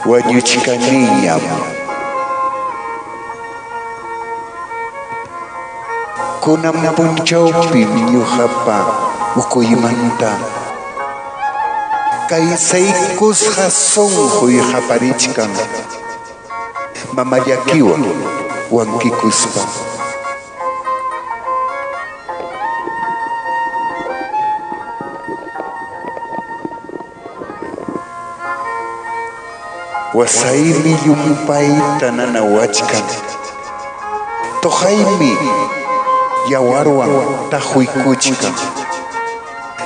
Wañuchkaniñam. Kunan punchawpim ñuqapa ukuymanta kay saykusqa sunquy qaparichkan mama llakiwan wankikuspa. Wasaymi llumpayta nanawachkan. Tuqaymi yawarwan taqwikuchkan.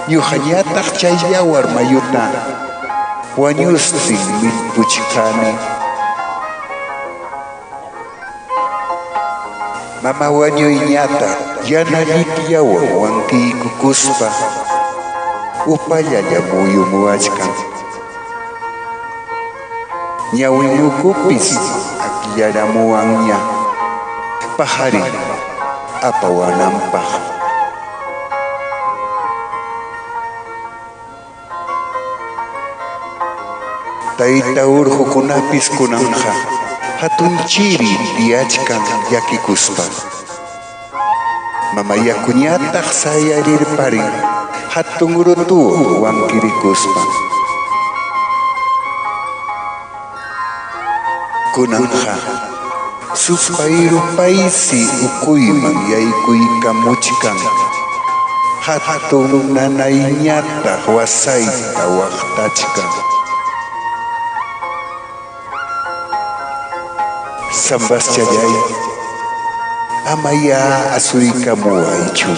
Ñuqañataq chay yawar mayuta wañustin millpuchkani. Mama wañuyñataq yana llipyawan wankiykukuspa upallalla muyumuwachkan. Ñawin ukupis akllaramuwanña paqarin apawananpaq. Tayta urqukunapis kunanqa hatun chiri tiyachkan llakikuspa. Mama yakuñataq sayarirparin hatun rutuwan wankirikuspa. Kunanqa supay rupaysi ukuyman yaykuykamuchkan hatun nanayñataq wasayta waqtachkan. Sambaschallay, amayá asuykamuwaychu.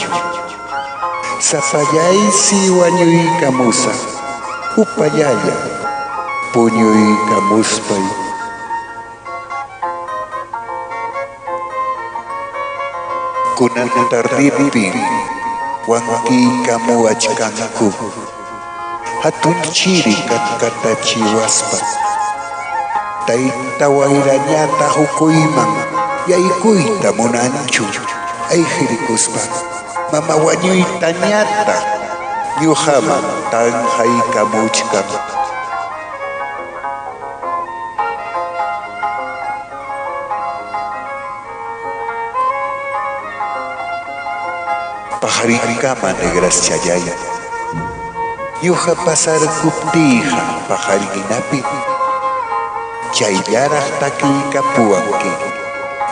Sapallaysi wañuykamusaq, upallalla puñuykamuspay. Kunan tardipim wankiykamuwachkanku hatun chiri katkatachiwaspa. Tayta wayrañataq ukuyman yaykuyta munanchu ayqirikuspa mama wañuytañataq ñuqaman tanqaykamuchkan. Paqarinkama negraschallay. Ñuqa pasarkuptiyqa paqarinapi chayllaraq takiykapuwanki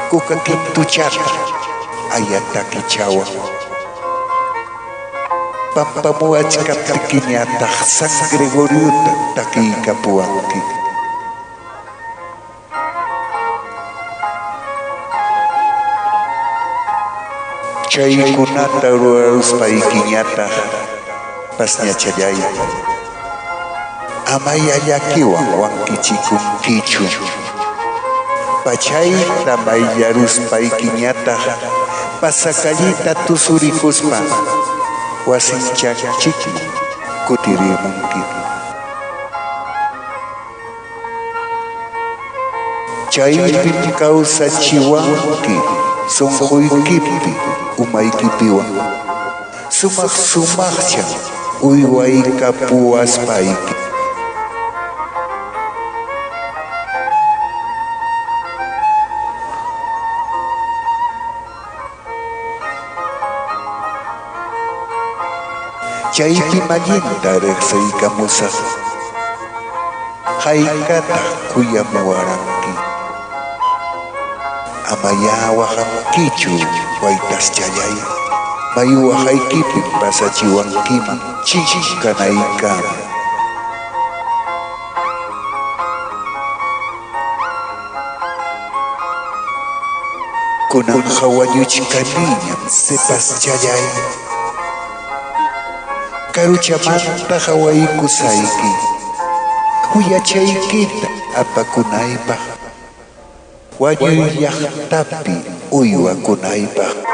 kuka kintuchata aya takichawan. Pampamuwachkaptikiñataq San Gregoriota takiykapuwanki. Chaykunata ruraruspaykiñataq pasñachallay. Amaya llakiwan wankichikunkichu. Pachayta mayllaruspaykiñataq pasakallita tusurikuspa wasinchakchikman kutirimunki. Chaypim kawsachiwanki sunquykipi umaykipiwan sumaq sumaqcha uywaykapuwaspayki. Chaypim allinta riqsiykamusaq. Haykataq kuyamuwaranki. Amayá waqankichu waytaschallay. Mayu waqaykipim pasachiwankiman chinkanaykama. Kunanqa wañuchkaniñam sipaschallay. Karuchamanta qawaykusayki, uyachaykita apakunaypaq, wañuy llaqtapi uywakunaypaq.